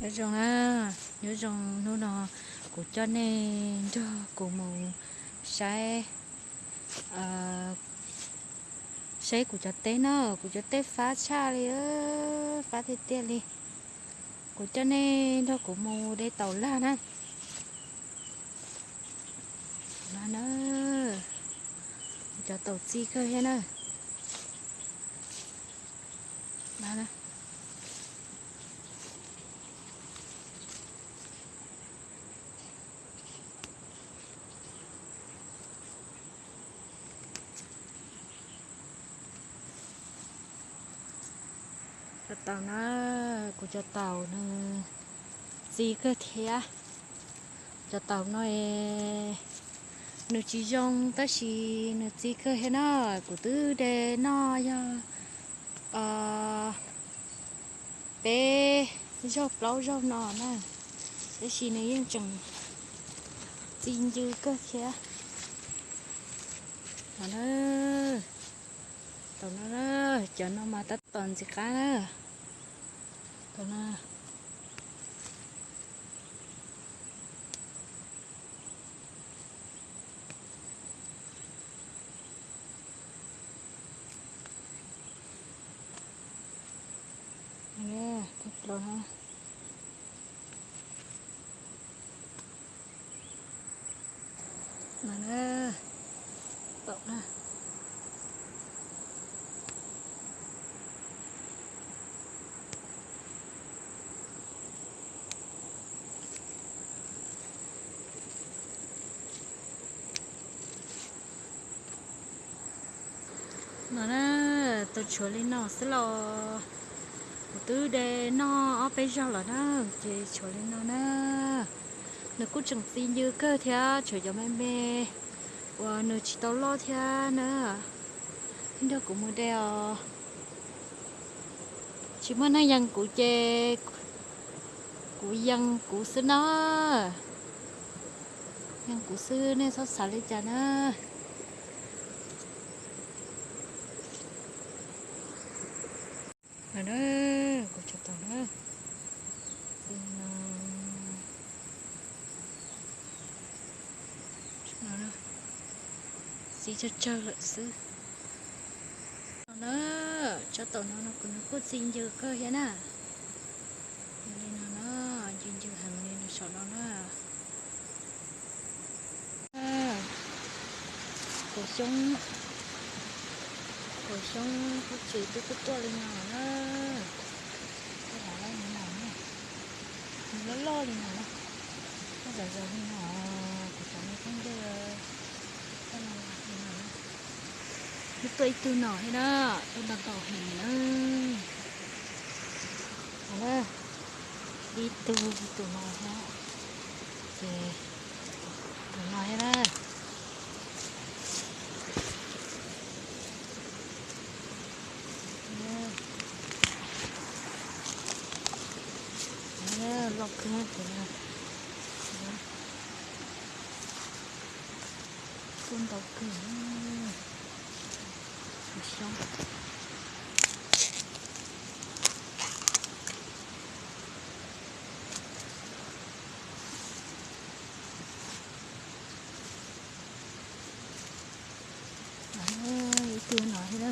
Nyob zoo na, nyob zoo hnub no kuv coj nej nrog kuv mus saib, saib kuv cov teb na, kuv cov teb fab tshaj li, fab tiag tiag li. Kuv coj nej nrog kuv mus de taum lag na. Lag na, kuv cov taum txi kawg thiab na. Cov taum na, kuv cov taum nws txi kawg thiab. Cov taum no nws tsis zoo tab sis nws txi kawg thiab na. Kuv twb de noj yog peb zaug plaub zaug no na, tab sis nws yeej tseem txi ncw kawg thiab. Taum no, cov no mas tab tom ntxim qab na. Taum no. No na, tau tshuav li no xwb los. Kuv twb de noj ob peb zaug lawm na, ces tshuav li no na. Nws kuj tseem txi ncw kawg thiab, tshuav cov me me uas nws tsis tau loj thiab na. Nrog kuv mus de os. Tsis muaj neeg yees kuv ces kuv yees kuv xwb na. Yees kuv xwb, nej txhob xav li cas na. Kuv cov taum na, txi tsawg tsawg lawm xwb. No na, tsob taum no no kuv nws kuj txi ncw kawg thiab na. Li no na, ncw ncw heev li no saum no na. Kaus xyoob, kaus xyoob kuj tsis twb kuj tuaj li no na. Kuj loj li no na, nws loj loj li no na, kuj zom zaws li no, kuv cov me khaub ncaws li no. Twb tuaj ib tug no thiab na, tuaj ntau ntau heev na. Ib tug, tus no thiab, ces tus no thiab na. Loj kawg tus no. Kuj ntau kawg. Xyoob. Ib tug no thiab na.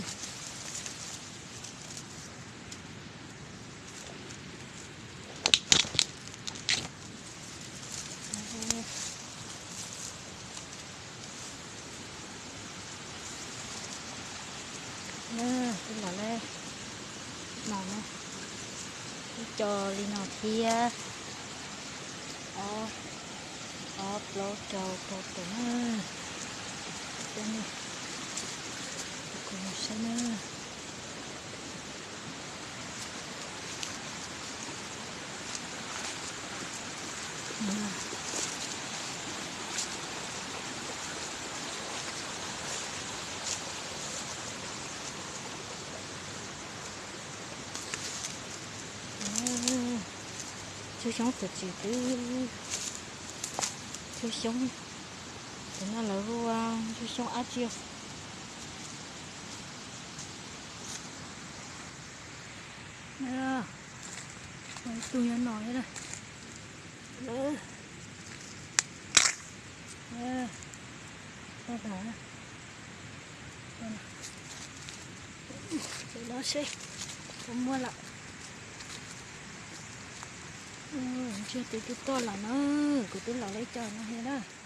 Kuj los li no na, ib co li no thiab. Ob, ob plaub rau rau tus na. Kuv mus saib na. Tshuab xyoob txawm tsis twb, tshuab xyoob, tus no lawv hu ua tshuab xyoob ab tsi. Tus nyob no thiab na. Tseem no seb puas muaj lawm. Ntsia tus twb tuaj lawm na, kuv twb los lawv cov no thiab na.